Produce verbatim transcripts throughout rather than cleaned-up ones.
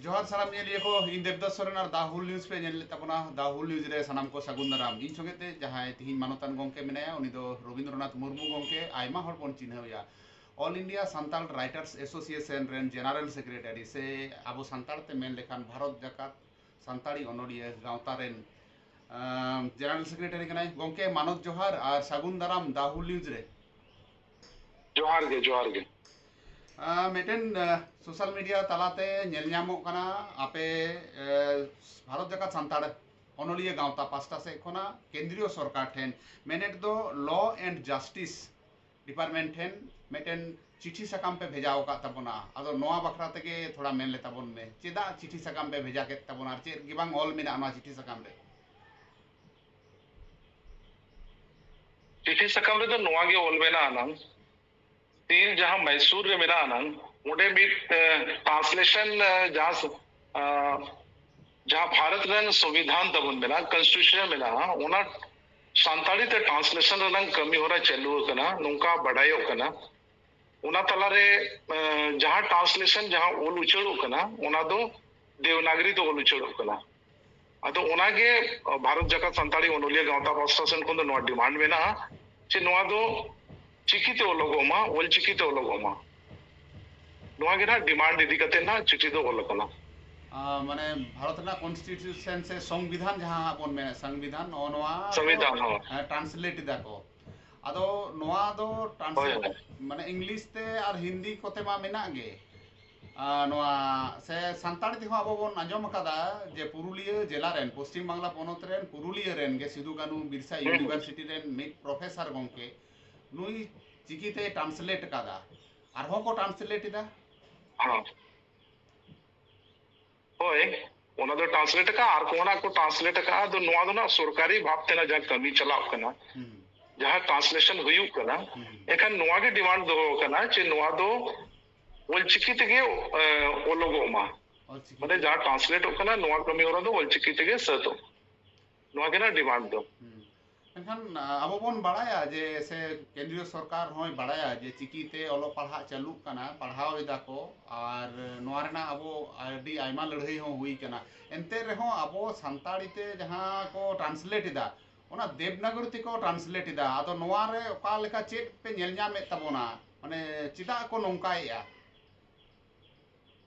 ᱡᱚᱦᱟᱨ ᱥᱟᱱᱟᱢ ᱧᱮᱞᱤᱭᱟᱹ ᱠᱚ, ᱤᱧ ᱫᱮᱵᱫᱟᱥ ᱥᱚᱨᱮᱱ ᱟᱨ ᱫᱟ ᱦᱩᱞ ᱱᱤᱭᱩᱡᱽ ᱯᱮ ᱧᱮᱞ ᱞᱮᱫ ᱛᱟᱵᱚᱱᱟ᱾ ᱫᱟ ᱦᱩᱞ ᱱᱤᱭᱩᱡᱽ ᱨᱮ ᱥᱟᱱᱟᱢ ᱠᱚ ᱥᱟᱹᱜᱩᱱ ᱫᱟᱨᱟᱢ᱾ ᱤᱧ ᱥᱚᱸᱜᱮ ᱛᱮ ᱡᱟᱦᱟᱸᱭ ᱛᱤᱦᱤᱧ ᱢᱟᱱᱚᱛᱟᱱ ᱜᱚᱢᱠᱮ ᱢᱮᱱᱟᱭᱟ, ᱩᱱᱤ ᱫᱚ ᱨᱚᱵᱤᱱᱫᱨᱚᱱᱟᱛᱷ ᱢᱩᱨᱢᱩ ᱜᱚᱢᱠᱮ, ᱟᱭᱢᱟ ᱦᱚᱲ ᱵᱚᱱ ᱪᱤᱱᱦᱟᱹᱣᱮᱭᱟ᱾ All India Santal Writers Association ᱨᱮᱱ ᱡᱮᱱᱟᱨᱮᱞ ᱥᱮᱠᱨᱮᱴᱟᱨᱤ, ᱥᱮ ᱟᱵᱚ ᱥᱟᱱᱛᱟᱲ ᱛᱮ ᱢᱮᱱ ᱞᱮᱠᱷᱟᱱ ᱵᱷᱟᱨᱚᱛ ᱡᱟᱠᱟᱛ ᱥᱟᱱᱛᱟᱲᱤ ᱚᱱᱚᱞᱤᱭᱟᱹ ᱜᱟᱶᱛᱟ ᱨᱮᱱ, ᱟᱸ, ᱡᱮᱱᱟᱨᱮᱞ ᱥᱮᱠᱨᱮᱴᱟᱨᱤ ᱠᱟᱱᱟᱭ᱾ ᱜᱚᱢᱠᱮ, ᱢᱟᱱᱚᱛ ᱡᱚᱦᱟᱨ ᱟᱨ ᱥᱟᱹᱜᱩᱱ ᱫᱟᱨᱟᱢ ᱫᱟ ᱦᱩᱞ ᱱᱤᱭᱩᱡᱽ ᱨᱮ᱾ ᱡᱚᱦᱟᱨ ᱜᱮ, ᱡᱚᱦᱟᱨ ᱜᱮ᱾ ᱟᱸ, ᱢᱤᱫᱴᱮᱱ, ᱟᱸ, ᱥᱳᱥᱟᱞ ᱢᱤᱰᱤᱭᱟ ᱛᱟᱞᱟᱛᱮ ᱧᱮᱞ ᱧᱟᱢᱚᱜ ᱠᱟᱱᱟ, ᱟᱯᱮ, ᱟᱸ, ᱵᱷᱟᱨᱚᱛ ᱡᱟᱠᱟᱛ ᱥᱟᱱᱛᱟᱲ ᱚᱱᱚᱞᱤᱭᱟᱹ ᱜᱟᱶᱛᱟ ᱯᱟᱥᱴᱟ ᱥᱮᱫ ᱠᱷᱚᱱᱟᱜ ᱠᱮᱱᱫᱨᱤᱭᱚ ᱥᱚᱨᱠᱟᱨ ᱴᱷᱮᱱ, ᱢᱮᱱᱮᱫ ᱫᱚ ᱞᱚ ᱮᱱᱰ ᱡᱟᱥᱴᱤᱥ ᱰᱤᱯᱟᱨᱴᱢᱮᱱᱴ ᱴᱷᱮᱱ ᱢᱤᱫᱴᱮᱱ ᱪᱤᱴᱷᱤ ᱥᱟᱠᱟᱢ ᱯᱮ ᱵᱷᱮᱡᱟ ᱟᱠᱟᱫ ᱛᱟᱵᱚᱱᱟ᱾ ᱟᱫᱚ ᱱᱚᱣᱟ ᱵᱟᱠᱷᱨᱟ ᱛᱮᱜᱮ ᱛᱷᱚᱲᱟ ᱢᱮᱱ ᱞᱮ ᱛᱟᱵᱚᱱ ᱢᱮ, ᱪᱮᱫᱟᱜ ᱪᱤᱴᱷᱤ ᱥᱟᱠᱟᱢ ᱯᱮ ᱵᱷᱮᱡᱟ ᱠᱮᱫ ᱛᱟᱵᱚᱱᱟ ᱟᱨ ᱪᱮᱫ ᱜᱮ ᱵᱟᱝ ᱚᱞ ᱢᱮᱱᱟᱜᱼᱟ ᱱᱚᱣᱟ ᱪᱤᱴᱷᱤ ᱥᱟᱠᱟᱢ ᱨᱮ? ᱪᱤᱴᱷᱤ ᱥᱟᱠᱟᱢ ᱨᱮᱫᱚ ᱱᱚᱣᱟ ᱜᱮ ᱚᱞ ᱢᱮᱱᱟᱜᱼᱟ ᱱᱟᱝ, ᱛᱤᱦᱤᱧ ᱡᱟᱦᱟᱸ ᱢᱟᱭᱥᱩᱨ ᱨᱮ ᱢᱮᱱᱟᱜᱼᱟ ᱱᱟᱝ, ᱚᱸᱰᱮ ᱢᱤᱫ, ᱮ, ᱴᱨᱟᱱᱥᱞᱮᱥᱚᱱ, ᱮ, ᱡᱟᱦᱟᱸ ᱥᱚ-, ᱟ, ᱡᱟᱦᱟᱸ ᱵᱷᱟᱨᱚᱛ ᱨᱮᱱ ᱥᱚᱝᱵᱤᱫᱷᱟᱱ ᱛᱟᱵᱚᱱ ᱢᱮᱱᱟᱜᱼᱟ, ᱠᱚᱱᱥᱴᱤᱴᱤᱭᱩᱥᱚᱱ ᱢᱮᱱᱟᱜᱼᱟ, ᱚᱱᱟ ᱥᱟᱱᱛᱟᱲᱤ ᱛᱮ ᱴᱨᱟᱱᱥᱞᱮᱥᱚᱱ ᱨᱮᱱᱟᱜ ᱠᱟᱹᱢᱤ ᱦᱚᱨᱟ ᱪᱟᱹᱞᱩ ᱟᱠᱟᱱᱟ, ᱱᱚᱝᱠᱟ ᱵᱟᱰᱟᱭᱚᱜ ᱠᱟᱱᱟ᱾ ᱚᱱᱟ ᱛᱟᱞᱟᱨᱮ, ᱮ, ᱡᱟᱦᱟᱸ ᱴᱨᱟᱱᱥᱞᱮᱥᱚᱱ, ᱡᱟᱦᱟᱸ ᱚᱞ ᱩᱪᱟᱹᱲᱚᱜ ᱠᱟᱱᱟ, ᱚᱱᱟ ᱫᱚ ᱫᱮᱵᱽᱱᱟᱜᱽᱨᱤ ᱛᱮ ᱚᱞ ᱩᱪᱟᱹᱲᱚᱜ ᱠᱟᱱᱟ᱾ ᱟᱫᱚ ᱚᱱᱟᱜᱮ, ᱮ, ᱵᱷᱟᱨᱚᱛ ᱡᱟᱠᱟᱛ ᱥᱟᱱᱛᱟᱲᱤ ᱚᱱᱚᱞᱤᱭᱟᱹ ᱜᱟᱶᱛᱟ ᱯᱟᱥᱴᱟ ᱥᱮᱱ ᱠᱷᱚᱱ ᱫᱚ ᱱᱚᱣᱟ ᱰᱤᱢᱟᱱᱰ ᱢᱮᱱᱟᱜᱼᱟ ᱡᱮ ᱱᱚᱣᱟ ᱫᱚ ᱪᱤᱠᱤᱛᱮ ᱚᱞᱚᱜᱚᱜ ᱢᱟ, ᱚᱞ ᱪᱤᱠᱤᱛᱮ ᱚᱞᱚᱜᱚᱜ ᱢᱟ᱾ ᱱᱚᱣᱟ ᱜᱮ ᱱᱟᱦᱟᱜ ᱰᱤᱢᱟᱱᱰ ᱤᱫᱤ ᱠᱟᱛᱮ ᱱᱟᱦᱟᱜ ᱪᱤᱴᱷᱤ ᱫᱚ ᱚᱞ ᱟᱠᱟᱱᱟ᱾ ᱟᱸ, ᱢᱟᱱᱮ, ᱵᱷᱟᱨᱚᱛ ᱨᱮᱱᱟᱜ ᱠᱚᱱᱥᱴᱤᱴᱤᱭᱩᱥᱚᱱ ᱥᱮ ᱥᱚᱝᱵᱤᱫᱷᱟᱱ ᱡᱟᱦᱟᱸ ᱵᱚᱱ ᱢᱮᱱᱟ, ᱥᱚᱝᱵᱤᱫᱷᱟᱱ, ᱱᱚᱜᱼᱚ ᱱᱚᱣᱟ ᱠᱚ, ᱥᱚᱝᱵᱤᱫᱷᱟᱱ, ᱦᱳᱭ᱾ ᱮᱸ, ᱴᱨᱟᱱᱥᱞᱮᱴ ᱮᱫᱟ ᱠᱚ᱾ ᱟᱫᱚ ᱱᱚᱣᱟ ᱫᱚ ᱦᱳᱭ, ᱴᱨᱟᱱᱥᱞᱮᱴ, ᱦᱳᱭ᱾ ᱢᱟᱱᱮ, ᱤᱝᱞᱤᱥ ᱛᱮ ᱟᱨ ᱦᱤᱱᱫᱤ ᱠᱚᱛᱮ ᱢᱟ ᱢᱮᱱᱟᱜ ᱜᱮ᱾ ᱟᱨ ᱱᱚᱣᱟ ᱥᱮ ᱥᱟᱱᱛᱟᱲᱤ ᱛᱮᱦᱚᱸ ᱟᱵᱚ ᱵᱚᱱ ᱟᱸᱡᱚᱢ ᱟᱠᱟᱫᱟ ᱡᱮ ᱯᱩᱨᱩᱞᱤᱭᱟᱹ ᱡᱮᱞᱟ ᱨᱮᱱ, ᱯᱚᱥᱪᱤᱢ ᱵᱟᱝᱞᱟ ᱯᱚᱱᱚᱛ ᱨᱮᱱ ᱯᱩᱨᱩᱞᱤᱭᱟᱹ ᱨᱮᱱ ᱜᱮ ᱥᱤᱫᱩ ᱠᱟᱹᱱᱩ ᱵᱤᱨᱥᱟ ᱦᱩᱸ᱾ ᱤᱭᱩᱱᱤᱵᱷᱟᱨᱥᱤᱴᱤ ᱨᱮᱱ ᱢᱤᱫ ᱯᱨᱚᱯᱷᱮᱥᱚᱨ ᱜᱚᱢᱠᱮ, ᱱᱩᱭ ᱪᱤᱠᱤᱛᱮᱭ ᱴᱨᱟᱱᱥᱞᱮᱴ ᱟᱠᱟᱫᱟ᱾ ᱟᱨᱦᱚᱸ ᱠᱚ ᱴᱨᱟᱱᱥᱞᱮᱴ ᱮᱫᱟ᱾ ᱦᱚᱸ᱾ ᱦᱳᱭ, ᱚᱱᱟ ᱫᱚ ᱴᱨᱟᱱᱥᱞᱮᱴ ᱟᱠᱟᱫᱼᱟ, ᱟᱨ ᱠᱚ ᱚᱱᱟ ᱠᱚ ᱴᱨᱟᱱᱥᱞᱮᱴ ᱟᱠᱟᱫᱼᱟ᱾ ᱟᱫᱚ ᱱᱚᱣᱟ ᱫᱚ ᱱᱟᱜ ᱥᱚᱨᱠᱟᱨᱤ ᱵᱷᱟᱵᱽ ᱛᱮ ᱱᱟᱜ ᱡᱟᱦᱟᱸ ᱠᱟᱹᱢᱤ ᱪᱟᱞᱟᱜ ᱠᱟᱱᱟ, ᱦᱩᱸ᱾ ᱡᱟᱦᱟᱸ ᱴᱨᱟᱱᱥᱞᱮᱥᱚᱱ ᱦᱩᱭᱩᱜ ᱠᱟᱱᱟ, ᱦᱩᱸ᱾ ᱮᱱᱠᱷᱟᱱ ᱱᱚᱣᱟ ᱜᱮ ᱰᱤᱢᱟᱱᱰ ᱫᱚᱦᱚ ᱟᱠᱟᱱᱟ ᱡᱮ ᱱᱚᱣᱟ ᱫᱚ ᱚᱞᱪᱤᱠᱤ ᱛᱮᱜᱮ, ᱮ, ᱚᱞᱚᱜᱚᱜ ᱢᱟ᱾ ᱚᱞᱪᱤᱠᱤ ᱢᱟᱱᱮ ᱛᱮ᱾ ᱡᱟᱦᱟᱸ ᱴᱨᱟᱱᱥᱞᱮᱴᱚᱜ ᱠᱟᱱᱟ, ᱱᱚᱣᱟ ᱠᱟᱹᱢᱤ ᱦᱚᱨᱟ ᱫᱚ ᱚᱞᱪᱤᱠᱤ ᱛᱮᱜᱮ ᱥᱟᱹᱛᱚᱜ᱾ ᱱᱚᱣᱟ ᱜᱮ ᱱᱟᱜ ᱰᱤᱢᱟᱱᱰ ᱫᱚ᱾ ᱦᱩᱸ᱾ ᱢᱮᱱᱠᱷᱟᱱ, ᱟ, ᱟᱵᱚ ᱵᱚᱱ ᱵᱟᱲᱟᱭᱟ ᱡᱮ, ᱥᱮ ᱠᱮᱱᱫᱨᱤᱭᱚ ᱥᱚᱨᱠᱟᱨ ᱦᱚᱸᱭ ᱵᱟᱲᱟᱭᱟ ᱡᱮ ᱪᱤᱠᱤ ᱛᱮ ᱚᱞᱚᱜ ᱯᱟᱲᱦᱟᱜ ᱪᱟᱹᱞᱩᱜ ᱠᱟᱱᱟ, ᱯᱟᱲᱦᱟᱣ ᱮᱫᱟ ᱠᱚ, ᱟᱨ ᱱᱚᱣᱟ ᱨᱮᱱᱟᱜ ᱟᱵᱚ ᱟᱹᱰᱤ ᱟᱭᱢᱟ ᱞᱟᱹᱲᱦᱟᱹᱭ ᱦᱚᱸ ᱦᱩᱭ ᱠᱟᱱᱟ᱾ ᱮᱱᱛᱮ ᱨᱮᱦᱚᱸ ᱟᱵᱚ ᱥᱟᱱᱛᱟᱲᱤ ᱛᱮ ᱡᱟᱦᱟᱸ ᱠᱚ translate ᱮᱫᱟ, ᱚᱱᱟ ᱫᱮᱵᱽᱱᱟᱜᱚᱨᱤ ᱛᱮᱠᱚ translate ᱮᱫᱟ᱾ ᱟᱫᱚ ᱱᱚᱣᱟ ᱨᱮ ᱚᱠᱟ ᱞᱮᱠᱟ ᱪᱮᱫ ᱯᱮ ᱧᱮᱞ ᱧᱟᱢᱮᱫ ᱛᱟᱵᱚᱱᱟ? ᱢᱟᱱᱮ, ᱪᱮᱫᱟᱜ ᱠᱚ ᱱᱚᱝᱠᱟᱭᱮᱫᱼᱟ?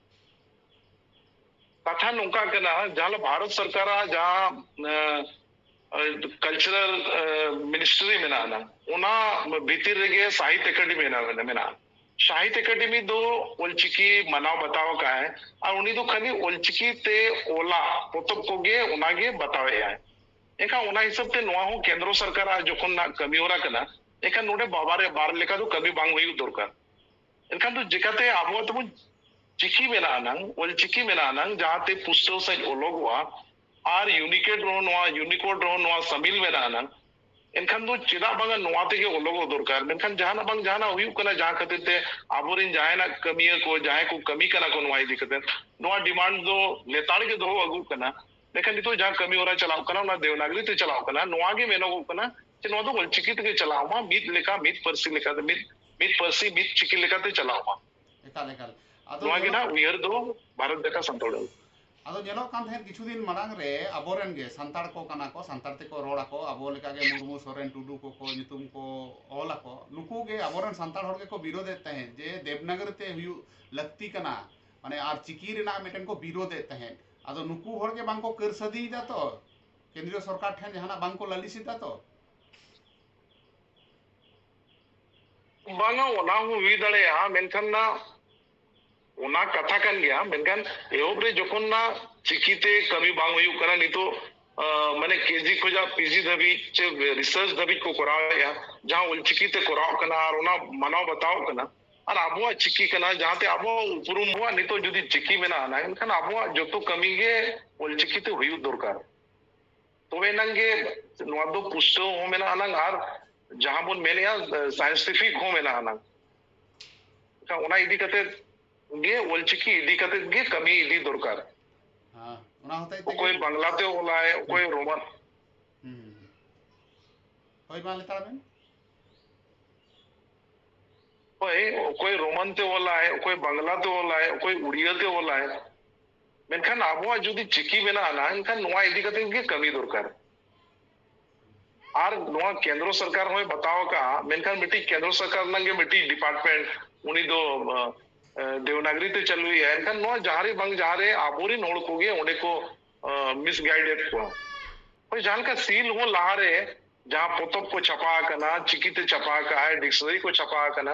ᱠᱟᱛᱷᱟ ᱱᱚᱝᱠᱟ ᱠᱟᱱᱟ, ᱡᱟᱦᱟᱸ ᱵᱷᱟᱨᱚᱛ ᱥᱚᱨᱠᱟᱨᱟᱜ ᱡᱟᱦᱟᱸ, ᱮ, ᱠᱟᱞᱪᱟᱨᱟᱞ, ᱮ, ᱢᱤᱱᱤᱥᱴᱨᱤ ᱢᱮᱱᱟᱜᱼᱟ, ᱚᱱᱟ ᱵᱷᱤᱛᱤᱨ ᱨᱮᱜᱮ ᱥᱟᱦᱤᱛ ᱮᱠᱟᱰᱮᱢᱤ ᱢᱮᱱᱟᱜᱼᱟ, ᱢᱮᱱᱟᱜᱼᱟ᱾ ᱥᱟᱦᱤᱛ ᱮᱠᱟᱰᱮᱢᱤ ᱫᱚ ᱚᱞᱪᱤᱠᱤ ᱢᱟᱱᱟᱣ ᱵᱟᱛᱟᱣ ᱟᱠᱟᱫ ᱟᱭ, ᱟᱨ ᱩᱱᱤ ᱫᱚ ᱠᱷᱟᱹᱞᱤ ᱚᱞᱪᱤᱠᱤ ᱛᱮ ᱚᱞᱟ ᱯᱚᱛᱚᱵ ᱠᱚᱜᱮ ᱚᱱᱟᱜᱮ ᱵᱟᱛᱟᱣᱮᱫ ᱟᱭ᱾ ᱮᱱᱠᱷᱟᱱ ᱚᱱᱟ ᱦᱤᱥᱟᱹᱵ ᱛᱮ ᱱᱚᱣᱟ ᱦᱚᱸ ᱠᱮᱱᱫᱨᱚ ᱥᱚᱨᱠᱟᱨᱟᱜ ᱡᱚᱠᱷᱚᱱ ᱱᱟᱜ ᱠᱟᱹᱢᱤ ᱦᱚᱨᱟ ᱠᱟᱱᱟ, ᱮᱱᱠᱷᱟᱱ ᱱᱚᱰᱮ ᱵᱟᱵᱟᱨᱮ ᱵᱟᱨ ᱞᱮᱠᱟ ᱫᱚ ᱠᱟᱹᱢᱤ ᱵᱟᱝ ᱦᱩᱭᱩᱜ ᱫᱚᱨᱠᱟᱨ᱾ ᱮᱱᱠᱷᱟᱱ ᱫᱚ ᱪᱤᱠᱟᱹᱛᱮ ᱟᱵᱚᱣᱟᱜ ᱛᱟᱵᱚᱱ ᱪᱤᱠᱤ ᱢᱮᱱᱟᱜᱼᱟ ᱱᱟᱝ, ᱚᱞ ᱪᱤᱠᱤ ᱢᱮᱱᱟᱜᱼᱟ ᱱᱟᱝ, ᱡᱟᱦᱟᱸᱛᱮ ᱯᱩᱥᱴᱟᱹᱣ ᱥᱟᱺᱦᱤᱡ ᱚᱞᱚᱜᱚᱜᱼᱟ, ᱟᱨ ᱤᱭᱩᱱᱤᱠᱳᱰ ᱨᱮᱦᱚᱸ ᱱᱚᱣᱟ, ᱤᱭᱩᱱᱤᱠᱳᱰ ᱨᱮᱦᱚᱸ ᱱᱚᱣᱟ ᱥᱟᱢᱤᱞ ᱢᱮᱱᱟᱜᱼᱟ ᱱᱟᱝ, ᱮᱱᱠᱷᱟᱱ ᱫᱚ ᱪᱮᱫᱟᱜ ᱵᱟᱝᱟ ᱱᱚᱣᱟ ᱛᱮᱜᱮ ᱚᱞᱚᱜᱚᱜ ᱫᱚᱨᱠᱟᱨ? ᱢᱮᱱᱠᱷᱟᱱ ᱡᱟᱦᱟᱱᱟᱜ ᱵᱟᱝ ᱡᱟᱦᱟᱱᱟᱜ ᱦᱩᱭᱩᱜ ᱠᱟᱱᱟ, ᱡᱟᱦᱟᱸ ᱠᱷᱟᱹᱛᱤᱨ ᱛᱮ ᱟᱵᱚᱨᱮᱱ ᱡᱟᱦᱟᱸᱭ ᱱᱟᱜ ᱠᱟᱹᱢᱤᱭᱟᱹ ᱠᱚ, ᱡᱟᱦᱟᱸᱭ ᱠᱚ ᱠᱟᱹᱢᱤ ᱠᱟᱱᱟ ᱠᱚ ᱱᱚᱣᱟ ᱤᱫᱤ ᱠᱟᱛᱮ, ᱱᱚᱣᱟ ᱰᱤᱢᱟᱱᱰ ᱫᱚ ᱞᱮᱛᱟᱲ ᱜᱮ ᱫᱚᱦᱚ ᱟᱹᱜᱩᱜ ᱠᱟᱱᱟ᱾ ᱢᱮᱱᱠᱷᱟᱱ ᱱᱤᱛᱚᱜ ᱡᱟᱦᱟᱸ ᱠᱟᱹᱢᱤ ᱦᱚᱨᱟ ᱪᱟᱞᱟᱜ ᱠᱟᱱᱟ, ᱚᱱᱟ ᱫᱮᱣᱱᱟᱜᱽᱨᱤ ᱛᱮ ᱪᱟᱞᱟᱜ ᱠᱟᱱᱟ᱾ ᱱᱚᱣᱟ ᱜᱮ ᱢᱮᱱᱚᱜᱚᱜ ᱠᱟᱱᱟ ᱡᱮ ᱱᱚᱣᱟ ᱫᱚ ᱚᱞᱪᱤᱠᱤ ᱛᱮᱜᱮ ᱪᱟᱞᱟᱜ ᱢᱟ, ᱢᱤᱫ ᱞᱮᱠᱟ, ᱢᱤᱫ ᱯᱟᱹᱨᱥᱤ ᱞᱮᱠᱟᱛᱮ, ᱢᱤᱫ, ᱢᱤᱫ ᱯᱟᱹᱨᱥᱤ, ᱢᱤᱫ ᱪᱤᱠᱤ ᱞᱮᱠᱟᱛᱮ ᱪᱟᱞᱟᱜ ᱢᱟ᱾ ᱮᱠᱟᱞ, ᱮᱠᱟᱞ᱾ ᱟᱫᱚ ᱱᱚᱣᱟ ᱜᱮ ᱧᱮᱞᱚᱜ ᱱᱟᱦᱟᱜ ᱩᱭᱦᱟᱹᱨ ᱫᱚ ᱵᱷᱟᱨᱚᱛ ᱡᱟᱠᱟᱛ ᱥᱟᱱᱛᱟᱲ᱾ ᱟᱫᱚ ᱧᱮᱞᱚᱜ ᱠᱟᱱ ᱛᱟᱦᱮᱸᱫ ᱠᱤᱪᱷᱩ ᱫᱤᱱ ᱢᱟᱲᱟᱝ ᱨᱮ, ᱟᱵᱚᱨᱮᱱ ᱜᱮ ᱥᱟᱱᱛᱟᱲ ᱠᱚ ᱠᱟᱱᱟ ᱠᱚ, ᱥᱟᱱᱛᱟᱲ ᱛᱮᱠᱚ ᱨᱚᱲ ᱟᱠᱚ, ᱟᱵᱚ ᱞᱮᱠᱟᱜᱮ ᱢᱩᱨᱢᱩ, ᱥᱚᱨᱮᱱ, ᱴᱩᱰᱩ ᱠᱚᱠᱚ ᱧᱩᱛᱩᱢ ᱠᱚ ᱚᱞ ᱟᱠᱚ, ᱱᱩᱠᱩ ᱜᱮ ᱟᱵᱚᱨᱮᱱ ᱥᱟᱱᱛᱟᱲ ᱦᱚᱲ ᱜᱮᱠᱚ ᱵᱤᱨᱳᱫᱮᱫ ᱛᱟᱦᱮᱸᱫ ᱡᱮ ᱫᱮᱵᱽᱱᱟᱜᱚᱨᱤ ᱛᱮ ᱦᱩᱭᱩᱜ ᱞᱟᱹᱠᱛᱤ ᱠᱟᱱᱟ, ᱢᱟᱱᱮ, ᱟᱨ ᱪᱤᱠᱤ ᱨᱮᱱᱟᱜ ᱢᱤᱫᱴᱮᱱ ᱠᱚ ᱵᱤᱨᱳᱫᱮᱫ ᱛᱟᱦᱮᱸᱫ᱾ ᱟᱫᱚ ᱱᱩᱠᱩ ᱦᱚᱲ ᱜᱮ ᱵᱟᱝ ᱠᱚ ᱠᱟᱹᱨᱥᱟᱹᱫᱤᱭᱮᱫᱟ ᱛᱚ, ᱠᱮᱱᱫᱨᱤᱭᱚ ᱥᱚᱨᱠᱟᱨ ᱴᱷᱮᱱ ᱡᱟᱦᱟᱱᱟᱜ ᱵᱟᱝ ᱠᱚ ᱞᱟᱹᱞᱤᱥ ᱮᱫᱟ ᱛᱚ? ᱵᱟᱝᱟ, ᱚᱱᱟ ᱦᱚᱸ ᱦᱩᱭ ᱫᱟᱲᱮᱭᱟᱜᱼᱟ, ᱢᱮᱱᱠᱷᱟᱱ ᱱᱟ ᱚᱱᱟ ᱠᱟᱛᱷᱟ ᱠᱟᱱ ᱜᱮᱭᱟ, ᱢᱮᱱᱠᱷᱟᱱ ᱮᱦᱚᱵ ᱨᱮ ᱡᱚᱠᱷᱚᱱ ᱱᱟ ᱪᱤᱠᱤᱛᱮ ᱠᱟᱹᱢᱤ ᱵᱟᱝ ᱦᱩᱭᱩᱜ ᱠᱟᱱᱟ, ᱱᱤᱛᱚᱜ, ᱟ, ᱢᱟᱱᱮ ᱠᱮᱡᱤ ᱠᱷᱚᱱᱟᱜ ᱯᱤᱡᱤ ᱫᱷᱟᱹᱵᱤᱡ ᱪᱮ ᱨᱤᱥᱟᱨᱪ ᱫᱷᱟᱹᱵᱤᱡ ᱠᱚ ᱠᱚᱨᱟᱣᱮᱫᱼᱟ, ᱡᱟᱦᱟᱸ ᱚᱞᱪᱤᱠᱤ ᱛᱮ ᱠᱚᱨᱟᱣ ᱠᱟᱱᱟ ᱟᱨ ᱚᱱᱟ ᱢᱟᱱᱟᱣ ᱵᱟᱛᱟᱣ ᱠᱟᱱᱟ, ᱟᱨ ᱟᱵᱚᱣᱟᱜ ᱪᱤᱠᱤ ᱠᱟᱱᱟ, ᱡᱟᱦᱟᱸᱛᱮ ᱟᱵᱚᱣᱟᱜ ᱩᱯᱨᱩᱢ, ᱟᱵᱚᱣᱟᱜ ᱱᱤᱛᱚᱜ ᱡᱩᱫᱤ ᱪᱤᱠᱤ ᱢᱮᱱᱟᱜᱼᱟ, ᱮᱱᱠᱷᱟᱱ ᱟᱵᱚᱣᱟᱜ ᱡᱚᱛᱚ ᱠᱟᱹᱢᱤ ᱜᱮ ᱚᱞᱪᱤᱠᱤ ᱛᱮ ᱦᱩᱭᱩᱜ ᱫᱚᱨᱠᱟᱨ᱾ ᱛᱚᱵᱮ ᱮᱱᱟᱝ ᱜᱮ ᱱᱚᱣᱟ ᱫᱚ ᱯᱩᱥᱴᱟᱹᱣ ᱦᱚᱸ ᱢᱮᱱᱟᱜ ᱟᱱᱟᱝ ᱟᱨ ᱡᱟᱦᱟᱸ ᱵᱚᱱ ᱢᱮᱱᱮᱜᱼᱟ, ᱥᱟᱭᱮᱱᱴᱤᱯᱷᱤᱠ ᱦᱚᱸ ᱢᱮᱱᱟᱜ ᱟᱱᱟᱝ᱾ ᱮᱱᱠᱷᱟᱱ ᱚᱱᱟ ᱤᱫᱤ ᱠᱟᱛᱮ ᱜᱮ, ᱚᱞᱪᱤᱠᱤ ᱤᱫᱤ ᱠᱟᱛᱮ ᱜᱮ ᱠᱟᱹᱢᱤ ᱤᱫᱤ ᱫᱚᱨᱠᱟᱨ᱾ ᱦᱮᱸ, ᱚᱱᱟ ᱦᱚᱛᱮᱡ ᱛᱮᱜᱮ᱾ ᱚᱠᱚᱭ ᱵᱟᱝᱞᱟ ᱛᱮ ᱚᱞᱟᱭ, ᱚᱠᱚᱭ ᱨᱳᱢᱟᱱ᱾ ᱦᱩᱸ᱾ ᱦᱳᱭ, ᱢᱟ ᱞᱮᱛᱟᱲ ᱵᱮᱱ᱾ ᱦᱳᱭ, ᱚᱠᱚᱭ ᱨᱳᱢᱟᱱ ᱛᱮ ᱚᱞᱟᱭ, ᱚᱠᱚᱭ ᱵᱟᱝᱞᱟ ᱛᱮ ᱚᱞᱟᱭ, ᱚᱠᱚᱭ ᱩᱲᱤᱭᱟ ᱛᱮ ᱚᱞᱟᱭ, ᱢᱮᱱᱠᱷᱟᱱ ᱟᱵᱚᱣᱟᱜ ᱡᱩᱫᱤ ᱪᱤᱠᱤ ᱢᱮᱱᱟᱜᱼᱟ ᱱᱟ, ᱮᱱᱠᱷᱟᱱ ᱱᱚᱣᱟ ᱤᱫᱤ ᱠᱟᱛᱮ ᱜᱮ ᱠᱟᱹᱢᱤ ᱫᱚᱨᱠᱟᱨ᱾ ᱟᱨ ᱱᱚᱣᱟ ᱠᱮᱱᱫᱨᱚ ᱥᱚᱨᱠᱟᱨ ᱦᱚᱸᱭ ᱵᱟᱛᱟᱣ ᱟᱠᱟᱫᱼᱟ, ᱢᱮᱱᱠᱷᱟᱱ ᱢᱤᱫᱴᱤᱡ ᱠᱮᱱᱫᱨᱚ ᱥᱚᱨᱠᱟᱨ ᱨᱮᱱᱟᱜ ᱜᱮ ᱢᱤᱫᱴᱤᱡ ᱰᱤᱯᱟᱨᱴᱢᱮᱱᱴ, ᱩᱱᱤ ᱫᱚ ᱫᱮᱵᱽᱱᱟᱜᱽᱨᱤ ᱛᱮ ᱪᱟᱹᱞᱩᱭᱮᱫᱼᱟ᱾ ᱮᱱᱠᱷᱟᱱ ᱱᱚᱣᱟ ᱡᱟᱦᱟᱸ ᱨᱮ ᱵᱟᱝ ᱡᱟᱦᱟᱸ ᱨᱮ ᱟᱵᱚᱨᱮᱱ ᱦᱚᱲ ᱠᱚᱜᱮ ᱚᱸᱰᱮ ᱠᱚ ᱢᱤᱥᱜᱟᱭᱤᱰ ᱮᱫ ᱠᱚᱣᱟ᱾ ᱦᱳᱭ, ᱡᱟᱦᱟᱸ ᱞᱮᱠᱟ ᱥᱤᱞ ᱦᱚᱸ ᱞᱟᱦᱟᱨᱮ ᱡᱟᱦᱟᱸ ᱯᱚᱛᱚᱵ ᱠᱚ ᱪᱷᱟᱯᱟ ᱟᱠᱟᱱᱟ, ᱪᱤᱠᱤᱛᱮ ᱪᱷᱟᱯᱟ ᱟᱠᱟᱫᱼᱟᱭ, ᱰᱤᱠᱥᱱᱟᱨᱤ ᱠᱚ ᱪᱷᱟᱯᱟ ᱟᱠᱟᱱᱟ,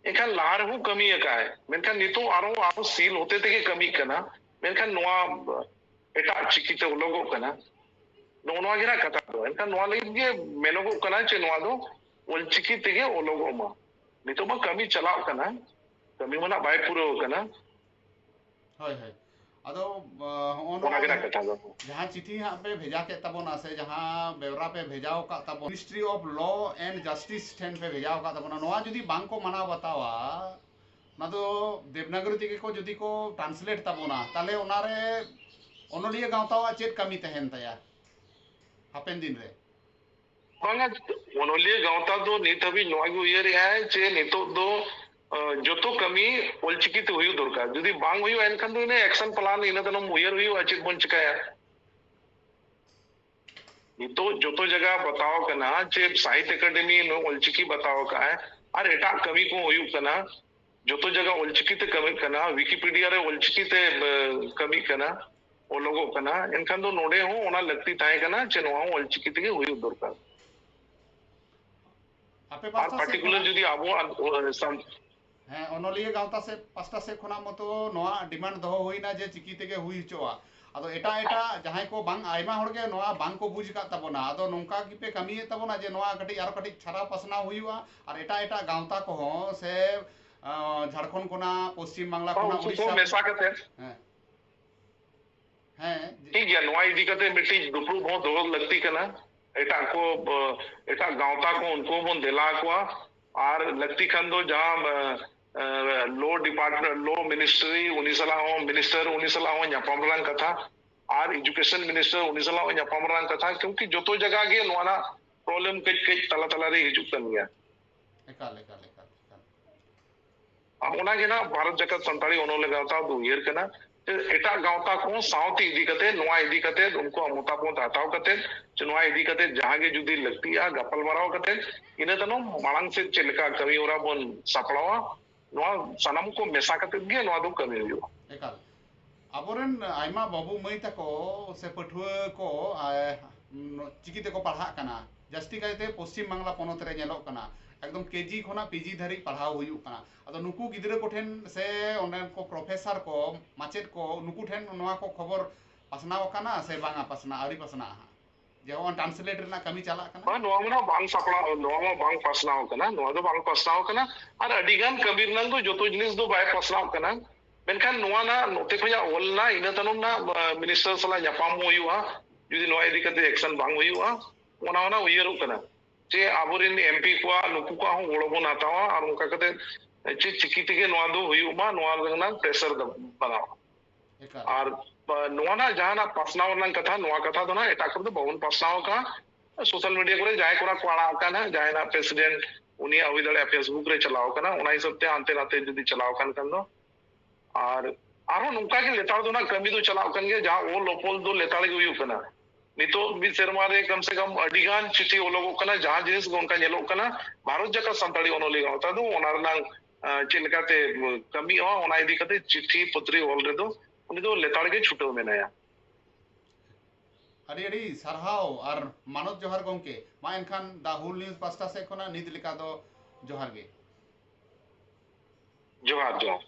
ᱮᱱᱠᱷᱟᱱ ᱞᱟᱦᱟ ᱨᱮᱦᱚᱸ ᱠᱟᱹᱢᱤ ᱟᱠᱟᱫᱼᱟᱭ, ᱢᱮᱱᱠᱷᱟᱱ ᱱᱤᱛᱚᱜ ᱟᱨᱦᱚᱸ ᱟᱵᱚ ᱥᱤᱞ ᱦᱚᱛᱮ ᱛᱮᱜᱮ ᱠᱟᱹᱢᱤᱜ ᱠᱟᱱᱟ᱾ ᱢᱮᱱᱠᱷᱟᱱ ᱱᱚᱣᱟ ᱮᱴᱟᱜ ᱪᱤᱠᱤᱛᱮ ᱚᱞᱚᱜᱚᱜ ᱠᱟᱱᱟ᱾ ᱱᱚᱜᱼᱚ ᱱᱚᱣᱟ ᱜᱮ ᱱᱟᱜ ᱠᱟᱛᱷᱟ ᱫᱚ᱾ ᱮᱱᱠᱷᱟᱱ ᱱᱚᱣᱟ ᱞᱟᱹᱜᱤᱫ ᱜᱮ ᱢᱮᱱᱚᱜᱚᱜ ᱠᱟᱱᱟ ᱡᱮ ᱱᱚᱣᱟ ᱫᱚ ᱚᱞᱪᱤᱠᱤ ᱛᱮᱜᱮ ᱚᱞᱚᱜᱚᱜ ᱢᱟ᱾ ᱱᱤᱛᱚᱜ ᱢᱟ ᱠᱟᱹᱢᱤ ᱪᱟᱞᱟᱜ ᱠᱟᱱᱟ, ᱠᱟᱹᱢᱤ ᱢᱟ ᱱᱟᱜ ᱵᱟᱭ ᱯᱩᱨᱟᱹᱣ ᱠᱟᱱᱟ᱾ ᱦᱳᱭ, ᱦᱳᱭ᱾ ᱟᱫᱚ ᱦᱚᱸᱜᱼᱚ ᱱᱚᱣᱟ ᱡᱟᱦᱟᱸ ᱪᱤᱴᱷᱤ ᱦᱟᱸᱜ ᱯᱮ ᱵᱷᱮᱡᱟ ᱠᱮᱫ ᱛᱟᱵᱚᱱᱟ ᱥᱮ ᱡᱟᱦᱟᱸ ᱵᱮᱣᱨᱟ ᱯᱮ ᱵᱷᱮᱡᱟ ᱟᱠᱟᱫ ᱛᱟᱵᱚᱱᱟ, Ministry of Law and Justice ᱴᱷᱮᱱ ᱯᱮ ᱵᱷᱮᱡᱟ ᱟᱠᱟᱫ ᱛᱟᱵᱚᱱᱟ, ᱱᱚᱣᱟ ᱡᱩᱫᱤ ᱵᱟᱝ ᱠᱚ ᱢᱟᱱᱟᱣ ᱵᱟᱛᱟᱣᱟ, ᱚᱱᱟ ᱫᱚ ᱫᱮᱵᱽᱱᱟᱜᱚᱨᱤ ᱛᱮᱜᱮ ᱠᱚ ᱡᱩᱫᱤ ᱠᱚ translate ᱛᱟᱵᱚᱱᱟ, ᱛᱟᱦᱚᱞᱮ ᱚᱱᱟᱨᱮ ᱚᱱᱚᱞᱤᱭᱟᱹ ᱜᱟᱶᱛᱟᱣᱟᱜ ᱪᱮᱫ ᱠᱟᱹᱢᱤ ᱛᱟᱦᱮᱱ ᱛᱟᱭᱟ ᱦᱟᱯᱮᱱ ᱫᱤᱱ ᱨᱮ? ᱵᱟᱝᱟ, ᱚᱱᱚᱞᱤᱭᱟᱹ ᱜᱟᱶᱛᱟ ᱫᱚ ᱱᱤᱛ ᱦᱟᱹᱵᱤᱡ ᱱᱚᱣᱟ ᱜᱮ ᱩᱭᱦᱟᱹᱨᱮᱜᱼᱟᱭ ᱡᱮ ᱱᱤᱛᱚᱜ ᱫᱚ, ᱟ, ᱡᱚᱛᱚ ᱠᱟᱹᱢᱤ ᱚᱞᱪᱤᱠᱤ ᱛᱮ ᱦᱩᱭᱩᱜ ᱫᱚᱨᱠᱟᱨ᱾ ᱡᱩᱫᱤ ᱵᱟᱝ ᱦᱩᱭᱩᱜᱼᱟ, ᱮᱱᱠᱷᱟᱱ ᱫᱚ ᱤᱱᱟᱹ action plan, ᱤᱱᱟᱹ ᱛᱟᱭᱱᱚᱢ ᱩᱭᱦᱟᱹᱨ ᱦᱩᱭᱩᱜᱼᱟ ᱪᱮᱫ ᱵᱚᱱ ᱪᱤᱠᱟᱹᱭᱟ᱾ ᱱᱤᱛᱚᱜ ᱡᱚᱛᱚ ᱡᱟᱭᱜᱟ ᱵᱟᱛᱟᱣ ᱠᱟᱱᱟ ᱡᱮ ᱥᱟᱦᱤᱛ ᱮᱠᱟᱰᱮᱢᱤ ᱱᱚᱣᱟ ᱚᱞᱪᱤᱠᱤ ᱵᱟᱛᱟᱣ ᱠᱟᱜᱼᱟᱭ, ᱟᱨ ᱮᱴᱟᱜ ᱠᱟᱹᱢᱤ ᱠᱚᱦᱚᱸ ᱦᱩᱭᱩᱜ ᱠᱟᱱᱟ᱾ ᱡᱚᱛᱚ ᱡᱟᱭᱜᱟ ᱚᱞᱪᱤᱠᱤ ᱛᱮ ᱠᱟᱹᱢᱤᱜ ᱠᱟᱱᱟ, ᱣᱤᱠᱤᱯᱤᱰᱤᱭᱟ ᱨᱮ ᱚᱞᱪᱤᱠᱤ ᱛᱮ, ᱮ, ᱠᱟᱹᱢᱤᱜ ᱠᱟᱱᱟ, ᱚᱞᱚᱜᱚᱜ ᱠᱟᱱᱟ᱾ ᱮᱱᱠᱷᱟᱱ ᱫᱚ ᱱᱚᱰᱮ ᱦᱚᱸ ᱚᱱᱟ ᱞᱟᱹᱠᱛᱤ ᱛᱟᱦᱮᱸ ᱠᱟᱱᱟ ᱡᱮ ᱱᱚᱣᱟ ᱦᱚᱸ ᱚᱞᱪᱤᱠᱤ ᱛᱮᱜᱮ ᱦᱩᱭᱩᱜ ᱫᱚᱨᱠᱟᱨ᱾ ᱟᱯᱮ ᱟᱨ ᱯᱟᱥᱴᱟ ᱥᱮᱫ particular ᱠᱷᱚᱱᱟᱜ ᱡᱩᱫᱤ ᱟᱵᱚᱣᱟᱜ, ᱮ, ᱥᱟᱱ- ᱦᱮᱸ, ᱚᱱᱚᱞᱤᱭᱟᱹ ᱜᱟᱶᱛᱟ ᱥᱮᱫ ᱯᱟᱥᱴᱟ ᱥᱮᱫ ᱠᱷᱚᱱᱟᱜ ᱢᱚᱛᱚ ᱱᱚᱣᱟ demand ᱫᱚᱦᱚ ᱦᱩᱭᱱᱟ ᱡᱮ ᱪᱤᱠᱤ ᱛᱮᱜᱮ ᱦᱩᱭ ᱦᱚᱪᱚᱜᱼᱟ᱾ ᱟᱫᱚ ᱮᱴᱟᱜ ᱮᱴᱟᱜ ᱡᱟᱦᱟᱸᱭ ᱠᱚ ᱵᱟᱝ, ᱟᱭᱢᱟ ᱦᱚᱲ ᱜᱮ ᱱᱚᱣᱟ ᱵᱟᱝ ᱠᱚ ᱵᱩᱡᱽ ᱟᱠᱟᱫ ᱛᱟᱵᱚᱱᱟ᱾ ᱟᱫᱚ ᱱᱚᱝᱠᱟ ᱜᱮᱯᱮ ᱠᱟᱹᱢᱤᱭᱮᱫ ᱛᱟᱵᱚᱱᱟ ᱡᱮ ᱱᱚᱣᱟ ᱠᱟᱹᱴᱤᱡ ᱟᱨᱚ ᱠᱟᱹᱴᱤᱡ ᱪᱷᱟᱨᱟᱣ ᱯᱟᱥᱱᱟᱣ ᱦᱩᱭᱩᱜᱼᱟ, ᱟᱨ ᱮᱴᱟᱜ ᱮᱴᱟᱜ ᱜᱟᱶᱛᱟ ᱠᱚᱦᱚᱸ ᱥᱮ, ᱟᱸ, ᱡᱷᱟᱲᱠᱷᱚᱸᱰ ᱠᱷᱚᱱᱟᱜ, ᱯᱚᱥᱪᱤᱢ ᱵᱟᱝᱞᱟ ᱠᱷᱚᱱᱟᱜ, ᱩᱱᱠᱩ ᱠᱚ ᱩᱲᱤᱥᱥᱟ, ᱢᱮᱥᱟ ᱠᱟᱛᱮ ᱦᱮᱸ, ᱦᱮᱸ, ᱡᱮ- ᱴᱷᱤᱠ ᱜᱮᱭᱟ, ᱱᱚᱣᱟ ᱤᱫᱤ ᱠᱟᱛᱮ ᱢᱤᱫᱴᱤᱡ ᱫᱩᱯᱲᱩᱵ ᱦᱚᱸ ᱫᱚᱦᱚ ᱞᱟᱹᱠᱛᱤ ᱠᱟᱱᱟ᱾ ᱮᱴᱟᱜ ᱠᱚ, ᱮᱴᱟᱜ ᱜᱟᱶᱛᱟ ᱠᱚ, ᱩᱱᱠᱩ ᱦᱚᱸᱵᱚᱱ ᱫᱮᱞᱟ ᱟᱠᱚᱣᱟ᱾ ᱟᱨ ᱞᱟᱹᱠᱛᱤ ᱠᱷᱟᱱ ᱫᱚ ᱡᱟᱦᱟᱸ, ᱞᱚ ᱰᱤᱯᱟᱨᱴᱢᱮᱱᱴ, ᱞᱚ ᱢᱤᱱᱤᱥᱴᱨᱤ, ᱩᱱᱤ ᱥᱟᱞᱟᱜ ᱦᱚᱸ, ᱢᱤᱱᱤᱥᱴᱟᱨ ᱩᱱᱤ ᱥᱟᱞᱟᱜ ᱦᱚᱸ ᱧᱟᱯᱟᱢ ᱨᱮᱱᱟᱜ ᱠᱟᱛᱷᱟ, ᱟᱨ ᱮᱰᱩᱠᱮᱥᱚᱱ ᱢᱤᱱᱤᱥᱴᱟᱨ ᱩᱱᱤ ᱥᱟᱞᱟᱜ ᱦᱚᱸ ᱧᱟᱯᱟᱢ ᱨᱮᱱᱟᱜ ᱠᱟᱛᱷᱟ, ᱠᱤᱭᱩᱸᱠᱤ ᱡᱚᱛᱚ ᱡᱟᱭᱜᱟ ᱜᱮ ᱱᱚᱣᱟ ᱨᱮᱱᱟᱜ ᱯᱨᱚᱵᱞᱮᱢ ᱠᱟᱹᱡ ᱠᱟᱹᱡ ᱛᱟᱞᱟ ᱛᱟᱞᱟ ᱨᱮ ᱦᱤᱡᱩᱜ ᱠᱟᱱ ᱜᱮᱭᱟ᱾ ᱮᱠᱟᱞ ᱮᱠᱟᱞ ᱮᱠᱟᱞ ᱮᱠᱟᱞ᱾ ᱟᱨ ᱚᱱᱟ ᱜᱮ ᱱᱟᱜ ᱵᱷᱟᱨᱚᱛ ᱡᱟᱠᱟᱛ ᱥᱟᱱᱛᱟᱲᱤ ᱚᱱᱚᱞᱤᱭᱟᱹ ᱜᱟᱶᱛᱟ ᱫᱚ ᱩᱭᱦᱟᱹᱨ ᱠᱟᱱᱟ ᱡᱮ ᱮᱴᱟᱜ ᱜᱟᱶᱛᱟ ᱠᱚ ᱥᱟᱶᱛᱮ ᱤᱫᱤ ᱠᱟᱛᱮ, ᱱᱚᱣᱟ ᱤᱫᱤ ᱠᱟᱛᱮ ᱩᱱᱠᱩᱣᱟᱜ ᱢᱚᱛᱟᱢᱚᱛ ᱦᱟᱛᱟᱣ ᱠᱟᱛᱮ, ᱡᱮ ᱱᱚᱣᱟ ᱤᱫᱤ ᱠᱟᱛᱮ ᱡᱟᱦᱟᱸ ᱜᱮ ᱡᱩᱫᱤ ᱞᱟᱹᱠᱛᱤᱜᱼᱟ, ᱜᱟᱯᱟᱞᱢᱟᱨᱟᱣ ᱠᱟᱛᱮ ᱤᱱᱟᱹ ᱛᱟᱭᱱᱚᱢ ᱢᱟᱲᱟᱝ ᱥᱮᱫ ᱪᱮᱫ ᱞᱮᱠᱟ ᱠᱟᱹᱢᱤ ᱦᱚᱨᱟ ᱵᱚᱱ ᱥᱟᱯᱲᱟᱣᱟ, ᱱᱚᱣᱟ ᱥᱟᱱᱟᱢ ᱠᱚ ᱢᱮᱥᱟ ᱠᱟᱛᱮ ᱜᱮ ᱱᱚᱣᱟ ᱫᱚ ᱠᱟᱹᱢᱤ ᱦᱩᱭᱩᱜᱼᱟ᱾ ᱮᱠᱟᱞ᱾ ᱟᱵᱚᱨᱮᱱ ᱟᱭᱢᱟ ᱵᱟᱹᱵᱩ ᱢᱟᱹᱭ ᱛᱟᱠᱚ ᱥᱮ ᱯᱟᱹᱴᱷᱩᱣᱟᱹ ᱠᱚ, ᱟ, ᱪᱤᱠᱤ ᱛᱮᱠᱚ ᱯᱟᱲᱦᱟᱜ ᱠᱟᱱᱟ, ᱡᱟᱹᱥᱛᱤ ᱠᱟᱭᱛᱮ ᱯᱚᱥᱪᱤᱢ ᱵᱟᱝᱞᱟ ᱯᱚᱱᱚᱛ ᱨᱮ ᱧᱮᱞᱚᱜ ᱠᱟᱱᱟ, ᱮᱠᱫᱚᱢ ᱠᱮᱡᱤ ᱠᱷᱚᱱᱟᱜ ᱯᱤᱡᱤ ᱫᱷᱟᱹᱨᱤᱡ ᱯᱟᱲᱦᱟᱣ ᱦᱩᱭᱩᱜ ᱠᱟᱱᱟ᱾ ᱟᱫᱚ ᱱᱩᱠᱩ ᱜᱤᱫᱽᱨᱟᱹ ᱠᱚᱴᱷᱮᱱ ᱥᱮ ᱚᱸᱰᱮᱱ ᱠᱚ ᱯᱨᱚᱯᱷᱮᱥᱟᱨ ᱠᱚ, ᱢᱟᱪᱮᱫ ᱠᱚ, ᱱᱩᱠᱩ ᱴᱷᱮᱱ ᱱᱚᱣᱟ ᱠᱚ ᱠᱷᱚᱵᱚᱨ ᱯᱟᱥᱱᱟᱣ ᱟᱠᱟᱱᱟ ᱥᱮ ᱵᱟᱝᱟ ᱯᱟᱥᱱᱟᱣ, ᱟᱹᱣᱨᱤ ᱯᱟᱥᱱᱟᱜᱼᱟ ᱦᱟᱸᱜ? ᱡᱮ ᱦᱚᱸᱜᱼᱚᱭ ᱴᱨᱟᱱᱥᱞᱮᱴ ᱨᱮᱱᱟᱜ ᱠᱟᱹᱢᱤ ᱪᱟᱞᱟᱜ ᱠᱟᱱᱟ? ᱵᱟᱝ, ᱱᱚᱣᱟ ᱢᱟ ᱱᱟᱜ ᱵᱟᱝ ᱥᱟᱯᱲᱟᱣ, ᱱᱚᱣᱟ ᱢᱟ ᱵᱟᱝ ᱯᱟᱥᱱᱟᱣ ᱠᱟᱱᱟ, ᱱᱚᱣᱟ ᱫᱚ ᱵᱟᱝ ᱯᱟᱥᱱᱟᱣ ᱠᱟᱱᱟ᱾ ᱟᱨ ᱟᱹᱰᱤ ᱜᱟᱱ ᱠᱟᱹᱢᱤ ᱨᱮᱱᱟᱜ ᱫᱚ ᱡᱚᱛᱚ ᱡᱤᱱᱤᱥ ᱫᱚ ᱵᱟᱭ ᱯᱟᱥᱱᱟᱣ ᱠᱟᱱᱟ, ᱢᱮᱱᱠᱷᱟᱱ ᱱᱚᱣᱟ ᱱᱟᱜ ᱱᱚᱛᱮ ᱠᱷᱚᱱᱟᱜ ᱚᱞ ᱱᱟ, ᱤᱱᱟᱹ ᱛᱟᱭᱱᱚᱢ ᱱᱟᱜ, ᱟ, ᱢᱤᱱᱤᱥᱴᱟᱨ ᱥᱟᱞᱟᱜ ᱧᱟᱯᱟᱢ ᱦᱩᱭᱩᱜᱼᱟ᱾ ᱡᱩᱫᱤ ᱱᱚᱣᱟ ᱤᱫᱤ ᱠᱟᱛᱮ ᱮᱠᱥᱚᱱ ᱵᱟᱝ ᱦᱩᱭᱩᱜᱼᱟ, ᱚᱱᱟ ᱚᱱᱟ ᱩᱭᱦᱟᱹᱨᱚᱜ ᱠᱟᱱᱟ ᱡᱮ ᱟᱵᱚᱨᱮᱱ ᱮᱢᱯᱤ ᱠᱚᱣᱟᱜ, ᱱᱩᱠᱩ ᱠᱚᱣᱟᱜ ᱦᱚᱸ ᱜᱚᱲᱚ ᱵᱚᱱ ᱦᱟᱛᱟᱣᱟ ᱟᱨ ᱚᱱᱠᱟ ᱠᱟᱛᱮ ᱪᱮᱫ ᱪᱤᱠᱤ ᱛᱮᱜᱮ ᱱᱚᱣᱟ ᱫᱚ ᱦᱩᱭᱩᱜ ᱢᱟ, ᱱᱚᱣᱟ ᱨᱮᱱᱟᱜ ᱯᱨᱮᱥᱟᱨ ᱫᱚ ᱵᱟᱱᱟᱣᱟ᱾ ᱮᱠᱟᱞ᱾ ᱟᱨ, ᱟ, ᱱᱚᱣᱟ ᱱᱟᱜ ᱡᱟᱦᱟᱱᱟᱜ ᱯᱟᱥᱱᱟᱣ ᱨᱮᱱᱟᱜ ᱠᱟᱛᱷᱟ, ᱱᱚᱣᱟ ᱠᱟᱛᱷᱟ ᱫᱚ ᱱᱟᱜ ᱮᱴᱟᱜ ᱠᱚᱨᱮ ᱫᱚ ᱵᱟᱵᱚᱱ ᱯᱟᱥᱱᱟᱣ ᱟᱠᱟᱫᱼᱟ᱾ ᱥᱳᱥᱟᱞ ᱢᱤᱰᱤᱭᱟ ᱠᱚᱨᱮ ᱡᱟᱦᱟᱸᱭ ᱠᱚᱲᱟ ᱠᱚ ᱟᱲᱟᱜ ᱟᱠᱟᱱᱟ, ᱡᱟᱦᱟᱸᱭ ᱱᱟᱜ ᱯᱨᱮᱥᱤᱰᱮᱱᱴ ᱩᱱᱤᱭᱟᱜ ᱦᱩᱭ ᱫᱟᱲᱮᱭᱟᱜᱼᱟ ᱯᱷᱮᱥᱵᱩᱠ ᱨᱮ ᱪᱟᱞᱟᱣ ᱟᱠᱟᱱᱟ, ᱚᱱᱟ ᱦᱤᱥᱟᱹᱵ ᱛᱮ ᱦᱟᱱᱛᱮ ᱱᱟᱛᱮ ᱡᱩᱫᱤ ᱪᱟᱞᱟᱣ ᱟᱠᱟᱱ ᱠᱷᱟᱱ ᱫᱚ᱾ ᱟᱨ ᱟᱨᱦᱚᱸ ᱱᱚᱝᱠᱟ ᱜᱮ ᱞᱮᱛᱟᱲ ᱫᱚ ᱱᱟᱜ ᱠᱟᱹᱢᱤ ᱫᱚ ᱪᱟᱞᱟᱜ ᱠᱟᱱ ᱜᱮᱭᱟ, ᱡᱟᱦᱟᱸ ᱚᱞ ᱚᱯᱚᱞ ᱫᱚ ᱞᱮᱛᱟᱲ ᱜᱮ ᱦᱩᱭᱩᱜ ᱠᱟᱱᱟ᱾ ᱱᱤᱛᱚᱜ ᱢᱤᱫ ᱥᱮᱨᱢᱟ ᱨᱮ ᱠᱚᱢ ᱥᱮ ᱠᱚᱢ ᱟᱹᱰᱤ ᱜᱟᱱ ᱪᱤᱴᱷᱤ ᱚᱞᱚᱜᱚᱜ ᱠᱟᱱᱟ, ᱡᱟᱦᱟᱸ ᱡᱤᱱᱤᱥ ᱜᱮ ᱚᱱᱠᱟ ᱧᱮᱞᱚᱜ ᱠᱟᱱᱟ, ᱵᱷᱟᱨᱚᱛ ᱡᱟᱠᱟᱛ ᱥᱟᱱᱛᱟᱲᱤ ᱚᱱᱚᱞᱤᱭᱟᱹ ᱜᱟᱶᱛᱟ ᱫᱚ ᱚᱱᱟ ᱨᱮᱱᱟᱜ, ᱟ, ᱪᱮᱫ ᱞᱮᱠᱟᱛᱮ ᱠᱟᱹᱢᱤᱜᱼᱟ, ᱚᱱᱟ ᱤᱫᱤ ᱠᱟᱛᱮ ᱪᱤᱴᱷᱤ ᱯᱚᱛᱨᱤ ᱚᱞ ᱨᱮᱫᱚ ᱩᱱᱤ ᱫᱚ ᱞᱮᱛᱟᱲ ᱜᱮ ᱪᱷᱩᱴᱟᱹᱣ ᱢᱮᱱᱟᱭᱟ᱾ ᱟᱹᱰᱤ ᱟᱹᱰᱤ ᱥᱟᱨᱦᱟᱣ ᱟᱨ ᱢᱟᱱᱚᱛ ᱡᱚᱦᱟᱨ ᱜᱚᱢᱠᱮ᱾ ᱢᱟ ᱮᱱᱠᱷᱟᱱ ᱫᱟ ᱦᱩᱞ ᱱᱤᱭᱩᱡᱽ ᱯᱟᱥᱴᱟ ᱥᱮᱫ ᱠᱷᱚᱱᱟᱜ ᱱᱤᱛ ᱞᱮᱠᱟ ᱫᱚ ᱡᱚᱦᱟᱨ ᱜᱮ᱾ ᱡᱚᱦᱟᱨ, ᱡᱚᱦᱟᱨ᱾